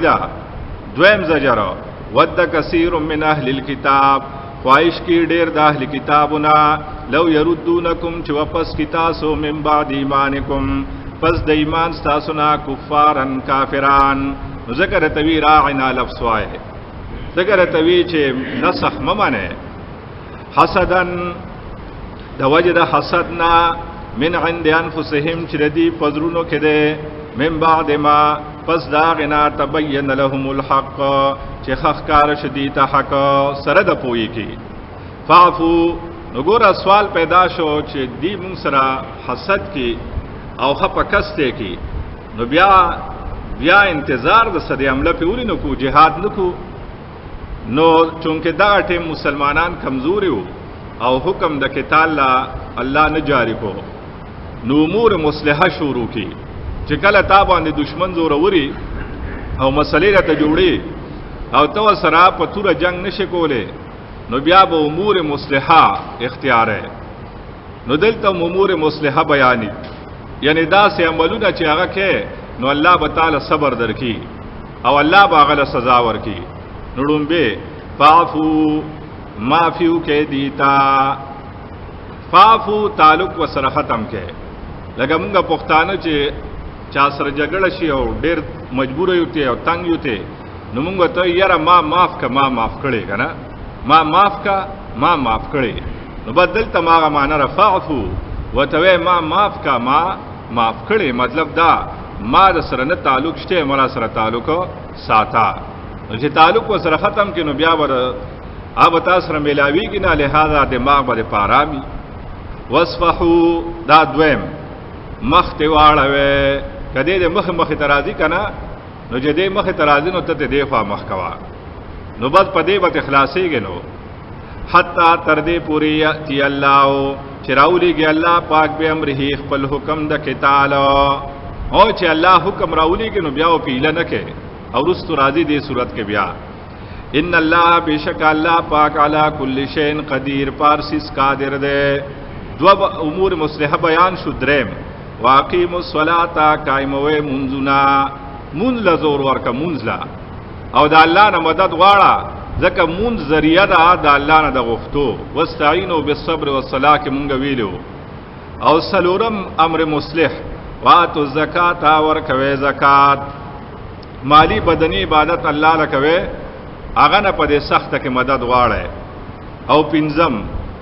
دا دویم زجر، ود کثیر من اهل الكتاب، خواهش کی ډیر د اهل کتابونه، لو يردونکم، چې واپس کی تاسو، من بعد ایمانکم، پس د ایمان تاسو نه، کفارن، کافران. نو ذکر توی راعنا لفظ وای، ذکر توی چې نسخ ممنه، حسدن، د وجه د حسدنا، من عند انفسهم، چې دی پزرونو کې ده، من بعد ما، پس دا غنا، تبین لهم الحق، چې خخکار شدی ته حق سره د پوي کې. فعفو. نو ګوره، سوال پیدا شو چې دی مونږ سره حسد کې او خپکسته کې، نو بیا انتظار د صدې عمله په ولي نو کو جهاد نکو؟ نو چونکه دا ټیم مسلمانان کمزوري وو او حکم د قتال لا الله نه جاری کو، نو امور مصلحه شروع کی، چې کله تا باندې دشمن زور وري او مسلې راته جوړي او تو سره په توره جنگ نشي کوله، نو بیا به امور مصلحه اختیار ہے. نو دلته امور مصلحه بیانی، یعنی دا سه عملونه چې هغه کې نو الله به تعالی صبر درکې او الله به هغه سزا ورکي. نو لومبه فعفو، معافیو کې دیتا. فعفو، تعلق وسره ختم کې. لکه مونږ پښتانه چې چا سره جګړه شي او ډیر مجبور یو ته او تنگ یو ته، نو مونږ ته یاره ما معاف کا، ما معاف کړي کنه، ما معاف کا، ما معاف کړي. نو بدل ته ما معنا رفعفو وتوي ما معاف کا، ما معاف کړي، مطلب دا ما د سره نه تعلق شته، مرا سره تعلق ساته. نو چې تعلق وسره ختم کینو، بیا ور اب تاسو سره ملاویږي نه، لہذا دماغ به پارامي. وصفحو، دا دویم، مخ ته واړوي. کدی د مخ مخ ترازی کنه، نو چې دې مخ ترازی نو ته دې خوا مخ کوا، نو بس په دې به اخلاصيږي. نو حتا، تر دې پوری، یاتی الله، چې راولېږي الله پاک، به امره، خپل حکم د قتال. او چې الله حکم راولېږي نو بیا پیله نه کې او رستو راضی دې صورت کې بیا. ان الله، بشک الله پاک، علی کل شیء قدیر، پارسیس قادر ده. دو امور مصلحه بیان شو. دریم، واقیم الصلاة، قائموي منزنا. منز له زور ورکه، منز له، او د الله نه مدد غواړه، ځکه مونږ ذریعہ ده د الله نه د غوښتو. واستعینوا بالصبر والصلاه کې مونږ ویلو. او سلورم امر مصلح، واتو الزکات، ورکوي زکات. مالی بدنی عبادت الله لکوي، هغه نه په دې سخته کې مدد غواړي. او پنځم،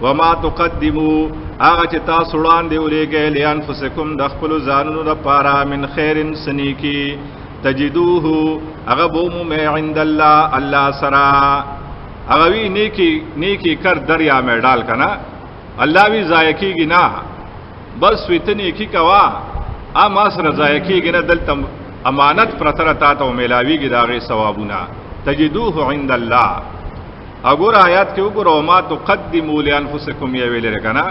وما تقدمو، هغه چې تاسو وړاندې ولېږئ، لانفسکم، د خپل ځانونو لپاره، من خیر، سنیکی، تجدوه، هغه بومو مې، عند الله، الله سرا. هغه وی نیکی نیکی کر دریا مې ډال کنا، الله وی ضایع کیږي نه، بس وی ته نیکی کوا، ا ما سره ضایع کیږي نه، دلته امانت پرتره تا ته ملاویږي دا غي ثوابونه. تجدوه عند الله. اګور آیات کې وګوره، ما تقدموا لانفسکم یې ویل کنه،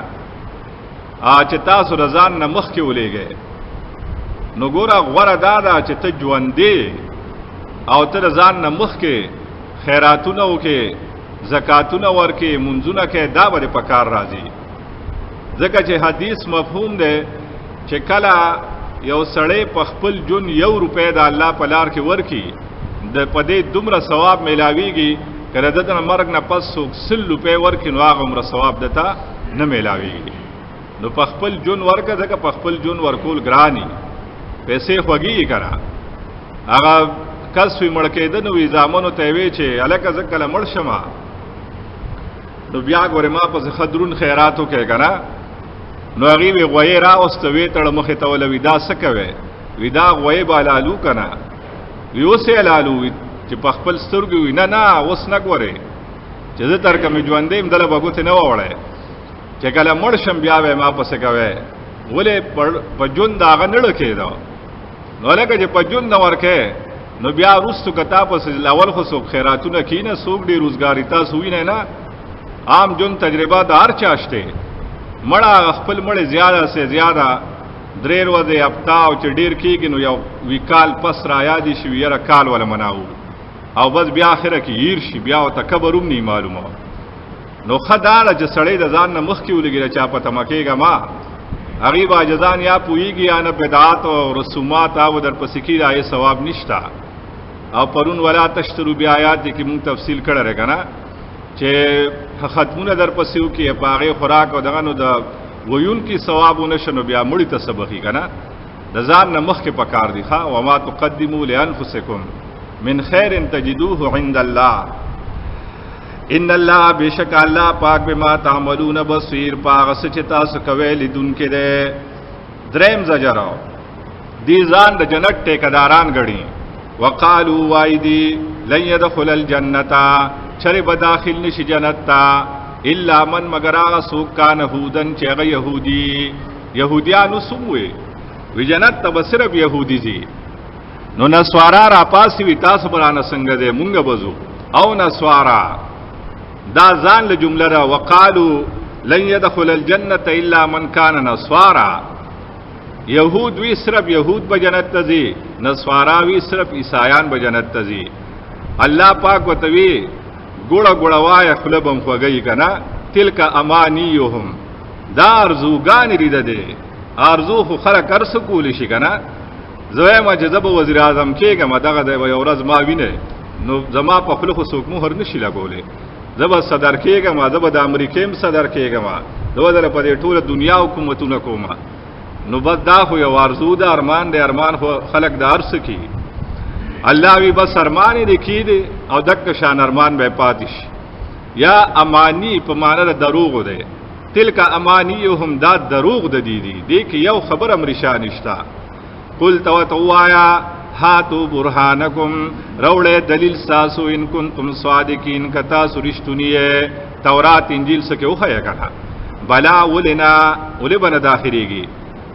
ا چې تاسو رضان نه مخ کې ولېږئ. نو ګوره، غوره دا ده چې ته ژوندې او ته ځان نه مخ کې خیراتونه وکې، زکاتونه ورکې، منځونه کې، دا به په کار راځي. ځکه چې حدیث مفهوم دی چې کله یو سړی په خپل جون 1 روپۍ د الله په لار کې ورکی، د پدې دومره ثواب میلاویږي، کله د مرګ نه پس څوک 100 روپۍ ورکي نو هغه عمر ثواب دتا نه میلاویږي. نو په خپل جون ورکه، ځکه په خپل جون ورکول ګرانی، پیسې خوږی کرا. هغه کس وی مړ کېده نو وی زامنو ته وی چې الکه زه کله مړ شمه نو بیا ګوره ما پس خدرون خیراتو کې کنه. نو هغه وی غوی را اوست، وی تړ مخه ته ولوي، دا څه کوي؟ وی دا غوی بالالو کنه. وی اوس یې لالو؟ وی چې په خپل سترګو. وی نه نه، اوس نه ګوره، چې زه تر کومې ژوندې یم دله به ګوتې نه وړی، چې کله مړ شم بیا به ما پسې کوي. ولې؟ په ژوند هغه نه کېده. نو لکه چې په ژوند نه ورکه، نو بیا وروستو کتا پسې اول خو څوک خیراتونه کینه، څوک ډېر روزګاری تاسو وینئ نه، عام جون تجربه د هر چا شته. مړه خپل مړ زیاده سه زیاده 3 ورځې، هفته، او چې ډیر کېږي نو یو وکال پس را یاد شي، یره کال ولا مناو، او بس بیا اخره کې هیر شي، بیا او تکبر هم نه معلومه. نو خدار چې سړی د ځان نه مخ کې ولګي، چا پته مکیږه ما، هغه باجزان یا پویږي یا نه، بدعات او رسومات او در پسې کی راي، ثواب نشتا. او پرون ولا تشترو بیاات کې مونږ تفصیل کړی دی کنه چې ختمونه در پسې وکړي، په هغې خوراک او دغه نو د ویونکي ثواب ونه شي نو بیا مړي ته څه بخي که نه. د ځان نه مخکې پکار دي. ښه، وما تقدموا لانفسکم من خیر تجدوه عند الله ان الله بشک الله پاک بما تعملون بصیر، پاغه څه چې تاسو کوئ لیدونکی دی. دریم زجر، دی ځان د جنت ټیکداران ګڼي. وقالو وای دی لن يدخل الجنه، چرې به داخل نشي جنت ته، الا من مگر هغه څوک کان هودن چې هغه یهودي. یهودیانو سم وي وی جنت ته به صرف یهودي ځي. نو نسوارا را پاسي وي تاسو به رانه څنګه دی، مونږ به ځو. او نسوارا دا ځان له جمله را وقالو لن يدخل الجنة الا من كان نصارا. یهود وی صرف یهود به جنت ته ځي، نصارا وی صرف عیسایان به جنت ته ځي. الله پاک ورته وی ګوړه ګوړه وایه خوله به هم خوږوي که نه. تلک امانیهم، دا ارزوګانې دي د دې ارزو خو خلک هر څه کولی شي که نه. زه وایم چې زه به وزیر اعظم کېږم، دغه دی به یو ورځ ما وینئ نو زما په خوله خو څوک مهر نه شي لګولی. زه به صدر کېږم، زه به د امریکې هم صدر کېږم، زه به درله په دې ټوله دنیا حکومتونه کوم. نو بس دا خو یو ارزو ده، ارمان دی، ارمان خو خلک د هر څه کوي. الله وی بس ارمان یې دې کی دی او دک شان ارمان به پاتې شي. یا امانی په معنا د دروغو دی، تلک امانیهم دا دروغ د دې دي، دې کې یو خبره هم رښتیا نشته. قل تو توایا هاتو برهانکم، روړې دلیل ساسو ان کنتم صادقین، کتا سرشتونی تورات انجیل سکه وخیا کنه. بلا ولنا ولبن داخليږي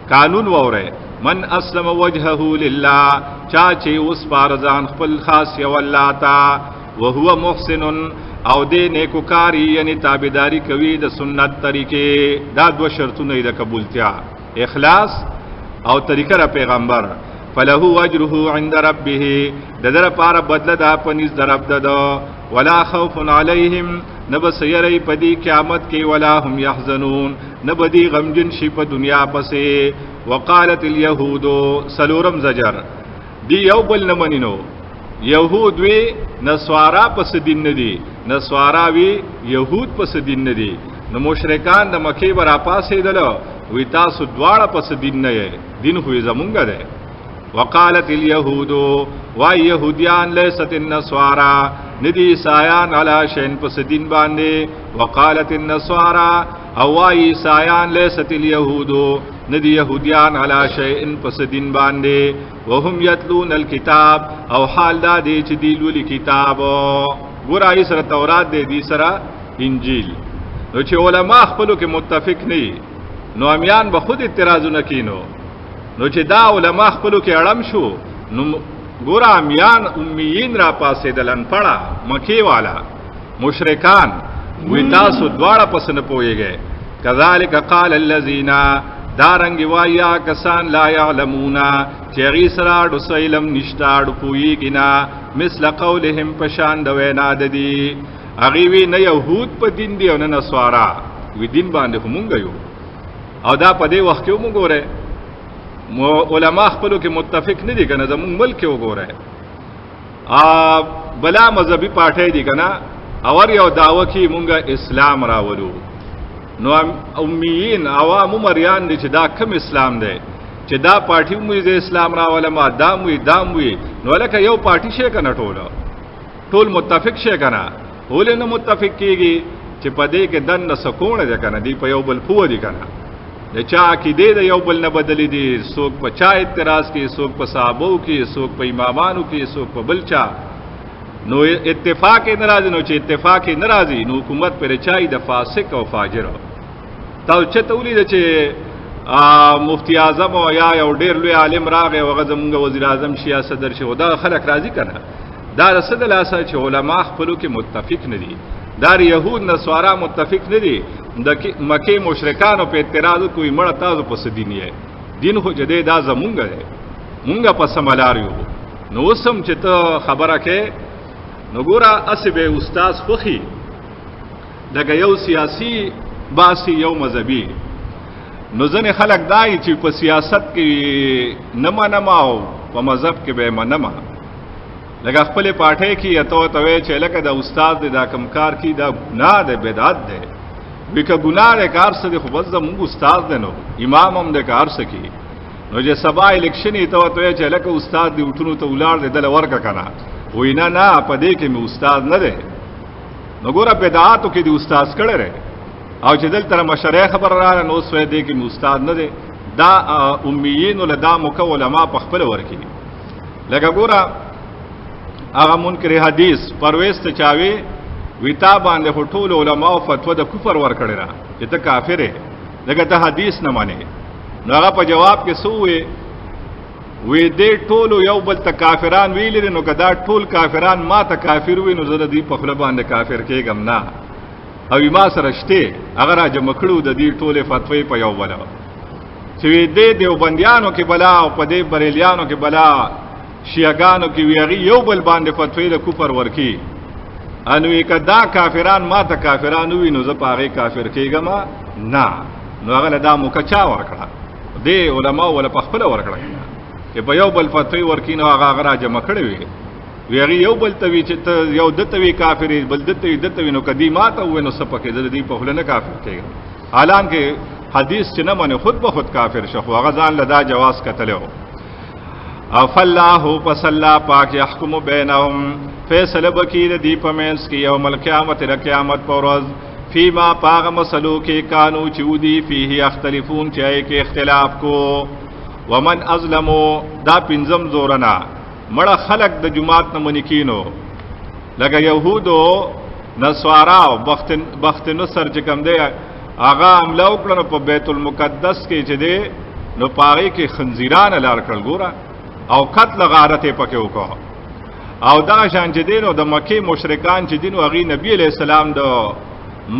قانون وره. من اسلم وجهه لله، چا چې اوس پارزان خپل خاص یو الله تا، وهو محسن او دې نیکوکاری یعنی تابعداري کوي د سنت طریقې. دا دوه شرطونه د قبولتیا، اخلاص او طریقه را پیغمبر. فله اجره عند ربه، د در پاره بدله ده په نزد د رب ده. ولا خوف علیهم، نه به سیری په دې قیامت کې، ولا هم یحزنون، نه به دې غمجن شي په دنیا پسې. وقالت اليهود، سلورم زجر دی یو بل نه منینو. یهود وی نسوارا پس دین نه دی، نسوارا وی یهود پس دین نه دی. نو مشرکان د مکې به راپاڅېدل وی تاسو دواړه پس دین نه یې، دین خو یې زمونږ دی. وقالت اليهود، وای یهودیان لیست النصارا، ندی عیسایان علی شین پس دین باندې. وقالت النصارا، او وای عیسایان لیست اليهود، ندی یهودیان علی شیء پس دین باندې. وهم یتلون الكتاب، او حال دا دی چې دی لولي کتاب. ګوره ای سره تورات دی، دی سره انجیل. نو چې علما خپلو کې متفق نه نو امیان به خود اعتراضونه کینو. نو چې دا علما خپلو کې اړم شو نو ګوره امیان امیین را پاسېدل، انپړه مکې والا مشرکان وی تاسو دواړه پس نه پوهېږئ. کذالک قال الذین، دارنګ وایا کسان لا یعلمون چې هغوی سره اړو څه علم نشته، اړو پوهېږي نه. مثل قولهم، په شان د وینا د دي. هغوی وی نه یهود په دین دی او نه نصارا، وی دین باندې خو مونږ یو. او دا په دې وخت کې هم وګورئ علما خپلو کې متفق نه دي که نه. زمونږ ملک کې وګورئ بلا مذهبي پارټۍ دي که نه، اور یو دعوه کې مونږ اسلام راولو. نو امیین عوام مریان دي چې دا کم اسلام دی چې دا پارټي مو د اسلام راولم، دا مو دا مو. نو لکه یو پارټي شي که نه، ټول متفق شي که نه. ولې نه متفق کېږي؟ چې په دې کې دننه سکونه دی که نه، دی په یو بل پوه دي که نه. د چا عقیدې د یو بل نه بدلې دي، څوک په چا اعتراض کوي، څوک په صحابو کې، څوک په امامانو کې، څوک په بل چا. نو اتفاق یې نه راځي. نو چې اتفاق یې نه راځي نو حکومت پر چای د فاسق او فاجر. تاسو چېرته ولیده چې مفتی اعظم او یا یو ډېر لوی عالم راغی او هغه زمونږ وزیر اعظم شي یا صدر شي، دا خلک راضي که نه؟ دا د څه د لاسه چې علما خپلو کې متفق نه دي. دا یهود نصارا متفق نه دي. د مکې مشرکانو په اعتراض کوي مړه تاسو په څه دین یې؟ دین خو چې دی دا زمونږ دی، مونږ په سمه لار یو. نو اوس هم چې ته خبره کې نو ګوره هسې به استاد خوښي لکه یو سیاسي باسي یو مذهبي. نو ځینې خلک دا وایي چې په سیاست کې نه منم او په مذهب کې به یې منم. لکه خپلې پاټۍ کې یا ته ورته وایې چې لکه دا استاد دی دا کوم کار کوي دا ګناه دی، بدعت دی. وي که ګناه دی که هر څه دی، خو بس زموږ استاد دی نو امام هم دی که هر څه کوي. نو چې سبا الیکشن یې ته ورته وایې چې لکه استاد دی وټونو ته ولاړ دی دله ورکه که نه، وایي نه نه په دې کې مې استاد نه دی. نو ګوره بدعاتو کې دې استاد کړی دی، او چې دلته مشرۍ خبره راغله نو اوس وایي دې کې مې استاد نه دی. دا امیینو له دا موقع علما په خپله ورکوي. لکه ګوره هغه منکر حدیث پرویز ته چاوي وی تا باندې خو ټول علماو فتوا د کفر ورکړې ده چې ته کافر یې، ځکه ته حدیث نه منې. نو هغه په جواب کې څه وویې؟ وی دې ټولو یو بل ته کافران ویلي دي، نو که دا ټول کافران ما ته کافر وي نو زه د دوی په خوله باندې کافر کېږم نه. او ما سره شته هغه را جمع کړو د دې ټولې فتوی په یو بل چې وی دې دیوبندیانو کې بلا او په دې بریلیانو کې بلا شیعګانو کې وی هغې یو بل باندې فتوی د کفر ورکي. انو یې که دا کافران ما ته کافران ووي نو زه په هغې کافر کېږم نه. نو هغه له دا موقع چا ورکړه؟ دې علماو وله په خپله ورکړه که نه چې په یو بل فتوی ورکي. نو هغه هغه را جمع کړې وي، وی هغې یو بل ته وي چې ته یو ده ته وي کافر یې، بل ده ته وي ده ته وي، نو که دوی ما ته ووایي نو څه پکې، زه د دوی په خوله نه کافر کېږم. حالانکه حدیث چې نه منې خود به خود کافر شه، خو هغه ځان له دا جواز کتلی و. فالله پس الله پاک یحکم بینهم، فیصله به کوي د دوی په منځ کې یوم القیامت د قیامت په ورځ، فیما په هغه مسلو کې کانو چې ودي فیه یختلفون چې هغې کې اختلاف کو. ومن ازلمو، دا پنځم زورنه مړه خلق د جومات نه منې کینو، لکه یهودو نصارا او بخت نصر چې کوم دی هغه حمله وکړه نو په بیت المقدس کې چې دی نو په هغې کې خنزیران لار کړل ګوره، او قتل غارت یې پکې وکړو. او دغه شان چې دی نو د مکې مشرکان چې دي نو هغې نبي علیه السلام د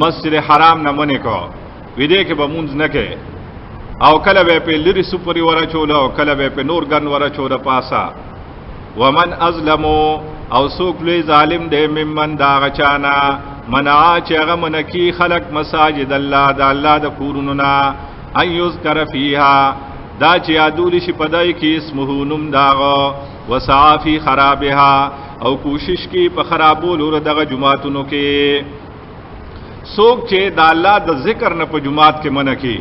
مسجد حرام نه منې کړو، وی دې کې به مونځ نه کوي، او کله به یې پې لرې سپرې ورچوله او کله به یې پې نور ګن ورچوله پاسه. ومن ازلمو، او څوک لوی ظالم دی ممن د هغه چا نه منع چې هغه منع کړي خلک مساجد الله د الله د کورونو نه، ان یذکر فیها، دا چې یادول شي په دای کې اسمه نوم د هغه، وسعا فی خرابها، او کوشش کوي په خرابولو د دغه جوماتونو کې. څوک چې د الله د ذکر نه په جومات کې منع کړي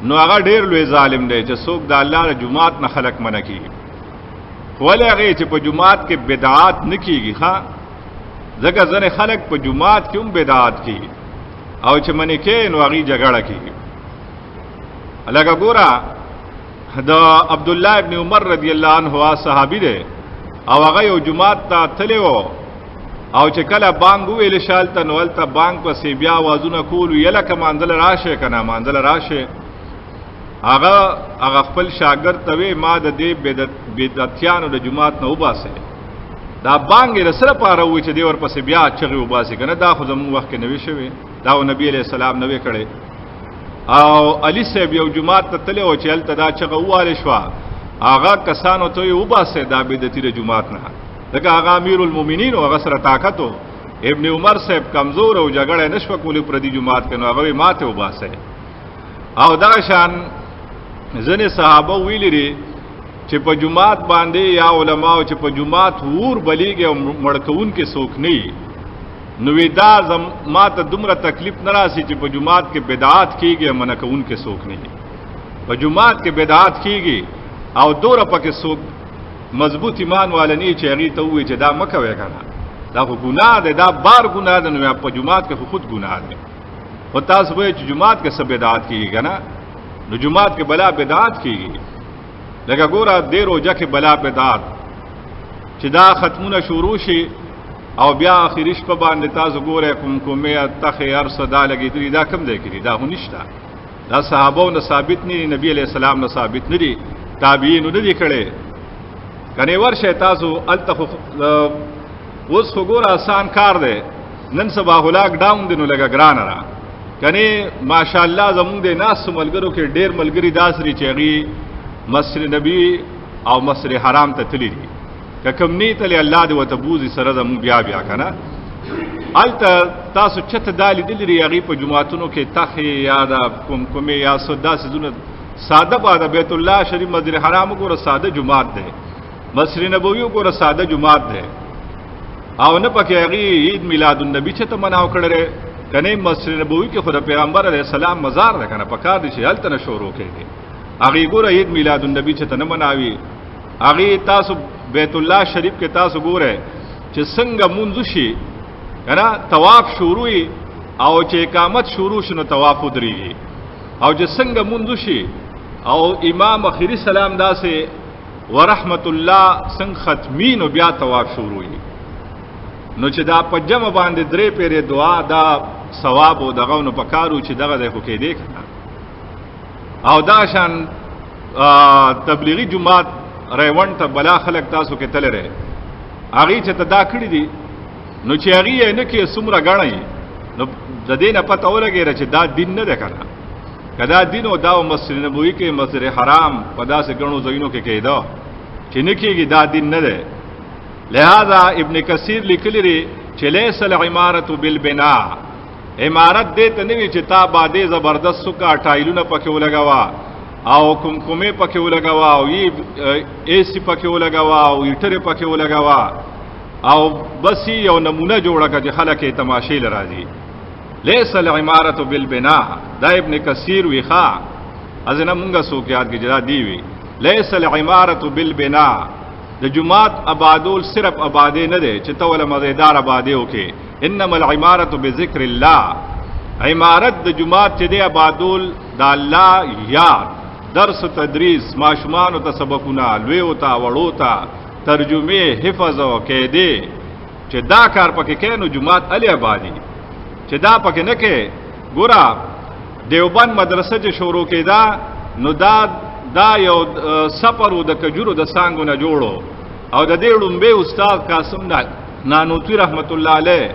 نو هغه ډېر لوی ظالم دی، چې څوک د الله د جومات نه خلک منع کړي. ولې هغې چې په جومات کې بدعات نه کېږي، ښه ځکه ځینې خلک په جومات کې هم بدعات کوي او چې منې کوي نو هغې جګړه کوي. لکه ګوره د عبدالله ابن عمر رضی الله عنه صحابي دی، او هغه یو جومات ته تللی و، او چې کله بانګ وویل شي هلته نو هلته بانګ پسې بیا اوازونه کول، ویله که مانځله راشې که نه مانځله راشې. هغه هغه خپل شاګرد ته وی ما د دې بدعتیانو د جومات نه وباسئ، دا بانګ یې د څه لپاره وویل چې دی ورپسې بیا چغې وباسي که نه، دا خو زموږ وخت کې نه وي شوې، دا خو نبي علیه السلام نه وي کړی. او علي صاحب یو جومات ته تللی و چې هلته دا چغه ووهل شوه، هغه کسانو ته یې وباسئ دا بدعتي د جومات نه، ځکه هغه امیر المؤمنین و، هغه سره طاقت و. ابن عمر صاحب کمزور او جګړه یې نه شوه کولی پردي جومات کې، نو هغه یې ماته وباسئ. او دغه شان ځینې صحابه ویلي دي چې په جومات باندې یا علماو چې په جومات ور بلیږي او مړ کوونکي څوک نه وي، نو وی دا ما ته دومره تکلیف نه راسي چې په جومات کې بدعات کېږي او منع کوونکي څوک نه وي. په جومات کې بدعات کېږي او دوره پکې څوک مضبوط ایمان والا نه چې هغې ته ووایي چې دا مه کوې که نه، دا خو ګناه ده، دا بار ګناه ده، نو په جومات کې خو خود ګناه ده. خو تاسو وایئ چې جومات کې څه بدعات کېږي که نه، نو جومات کې بلا بدعات کېږي. لکه ګوره دې روژه کې بلا بدعات چې دا ختمونه شروع شي او بیا آخري شپه باندې تاسو ګورئ کوم کومې تخې هر څه دا لګېدلي، دا کوم ځای کې دي؟ دا خو نشته، دا صحابو نه ثابت نه دي، نبی علیه السلام نه ثابت نه دي، تابعینو نه دي کړی. کنې ورشئ تاسو هلته خو اوس خو ګوره اسان کار دی، نن سبا خو لاک ډاون دی نو لږه ګرانه ده، کنې ماشاءالله زمونږ د ناستو ملګرو کې ډېر ملګري داسې دي چې هغوی مسجد نبوي او مسجد حرام ته تللي دي، که کوم نه تللی الله دې ورته بوځي سره زمونږ بیا بیا که نه. هلته تاسو چته دا لیدلي دي هغوی په جوماتونو کې تخې یا د کوم کومې یا څه داسې ځونه ساده باده بیت الله شریف مسجد حرام وګوره ساده جومات دی، مسجد نبوي وګوره، ساده جماعت دی او نه پکې هغه عید میلاد النبی چې ته مناو کړل کنه. مسجد نبوي کې خو د پیغمبر علی السلام مزار ده کنه، پکار دي چې هلته نه شروع کړي. هغه ګوره عید میلاد النبی چې ته نه مناوي. هغه تاسو بیت الله شریف کې تاسو ګوره چې څنګه مونږ شي کنه، طواف شروع او چې اقامت شروع شنو طواف ودرېږي، او چې څنګه مونږ شي او امام اخیری سلام داسې ورحمت الله څنګه ختمي نو بیا طواف شروع. نو چې دا په جمع باندې درې پیرې دعا دا ثواب او دغه نو پکارو چې دغه ځای خو کې دی کنه. او دا شان تبلیغي جماعت ریوند ته بلا خلک تاسو کې تل رہے، هغه چې ته دا کړی دي نو چې هغه یې نه کې څومره غړی، نو د دې نه پته ولګی چې دا دین نه ده کنه. کدا دین او دا مسجد نبوي کې، مسجد حرام، په داسې ګڼو ځایونو کې کېده چې نه کېږي، دا دین نه ده. لہذا ابن کثیر لیکلی دی چې لیس العمارت بالبناء، عمارت دې ته نه وي چې تا بادې زبردست سکا ټایلونه پکې ولګوا او کوم کومې پکې ولګوا او یې اے سی پکې ولګوا او هیټر پکې ولګوا او بس یو نمونه جوړه کړه چې خلک یې تماشې لراځي. لیس العمارت بالبناء، دا ابن کثیر ویخا ازنه مونږه سوک یاد کې جدا دی وی. لیس العمارت بالبناء، د جماعت آبادول صرف آبادې نه دی چې ته ولا مزیدار آبادې وکې. انما العمارت بذکر الله، عمارت د جماعت چې دی آبادول د الله یاد، درس تدریس، ماشومانو ته سبقونه، لوی او ته وړو ته ترجمه، حفظ او قیدې، چې دا کار پکې کې نو جماعت علی آبادی. چې دا پکې نه کې، ګورا دیوبند مدرسه چې شروع کېده نو دا یو سپرو د کجورو د سانګو نه جوړو، او د دې ړومبی استاد قاسم نانوتوی رحمت الله علیه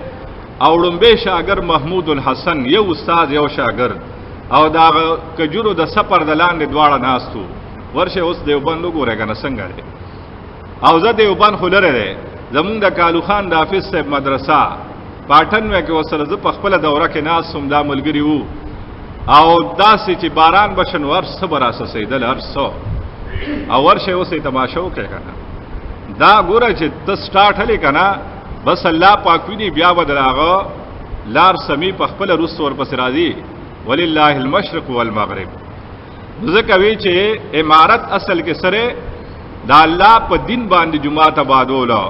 او ړومبی شاګر محمود الحسن، یو استاد یو شاګرد، او دا کجورو د سپر د لاندې دواړه ناستو. ورشه اوس دیوبند وګوره کنه څنګه دی. او زه دیوبند خو لرې دی، زمونږ د کالو خان د حافظ صاحب مدرسه پاټن مې کې وسره زه په خپله دوره کې ناست وم، دا ملګري وو، او داسې چې باران بشن هر څه به راسسېدل هر څه. او ورشه اوس یې تماشه وکړې که نه، دا ګوره چې ته سټارټ هلې که نه، بس الله پاک ویني بیا به د هغه لار سمي په خپله وروسته ورپسې راځي. ولله المشرق والمغرب. ځکه وی چې عمارت اصل کې سره د الله په دین باندې جماعت آبادولو.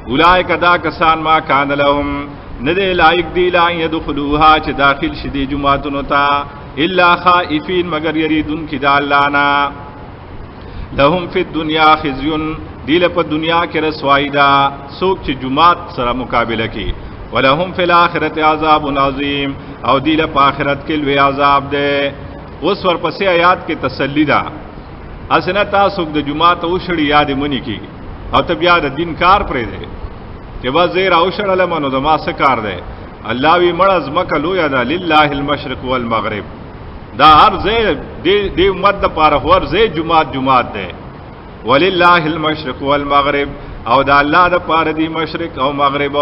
اولائک دا کسان ما کان لهم نه دی لایق دی لا يدخلوها چې داخل شي دی جماعتونو ته الا خائفین مگر یریدون کی د الله نه. لهم فی الدنیا خزی، دیل په دنیا کې رسوایی ده څوک چې جماعت سره مقابله کوي. ولهم فی الاخرة عذاب عظیم، او دیل په آخرت کې لوی عذاب ده. اوس ورپسې آیات کې تسلی ده. اسنه تاسو د جماعت او شړی یاد منی کی او ته بیا د دین کار پرې دی چې بس زه را وشړلم نو زما څه کار دی. الله وی مړه ځمکه لویه ده، لله المشرق والمغرب، دا هر ځای دی امت د پاره هر ځای جماعت جماعت دی. ولله المشرق والمغرب، او دا الله د پاره دی مشرق او مغرب.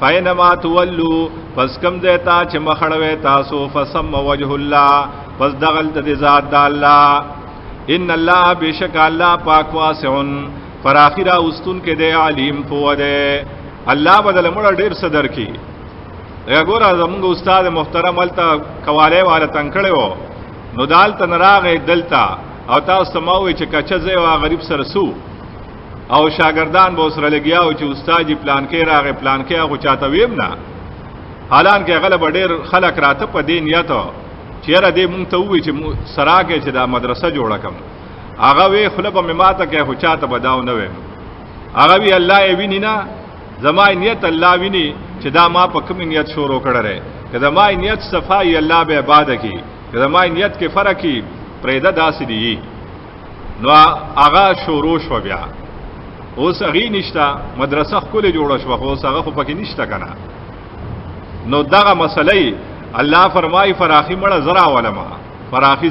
فینما تولو، پس کم ځای ته چې مخړوي تاسو، فسم وجه الله، پس دغلت د ذات د الله. ان الله بشک الله پاک واسع فراخی را استون کې دی، علیم پوه دی. الله بدل مړ ډیر صدر کی. یا ګوره زمونږ استاد محترم هلته کوالی والا تنګ کړی و، نو دالته نه راغی دلته، او تاسو ته ما وویل چې کچه ځای وه غریب سره سو، او شاګردان به ورسره لګیا وو چې استاد یې پلانکی راغی پلانکی، هغه چاته ویم نه، حالانکه هغه له به ډېر خلک راته په دې نیت چې یاره دې مونږ ته ووایي چې سراګی چې دا مدرسه جوړه کړم. هغه وی خوله به مې ماته کوي خو چاته به دا ونه ویم. هغه وی الله یې ویني نه، زما نیت الله ویني چې دا ما په کوم نیت شروع کړی دی. که زما نیت صفا یې الله به آباد کړي، که زما نیت کې فرق وي پرېږده داسې دی. نو هغه شروع شوه، بیا اوس هغې نشته، مدرسه ښکلې جوړه شوه خو اوس هغه خو پکې نشته که نه. نو دغه مسله الله فرمایي فراخي مړه زه راولمه، فراخي.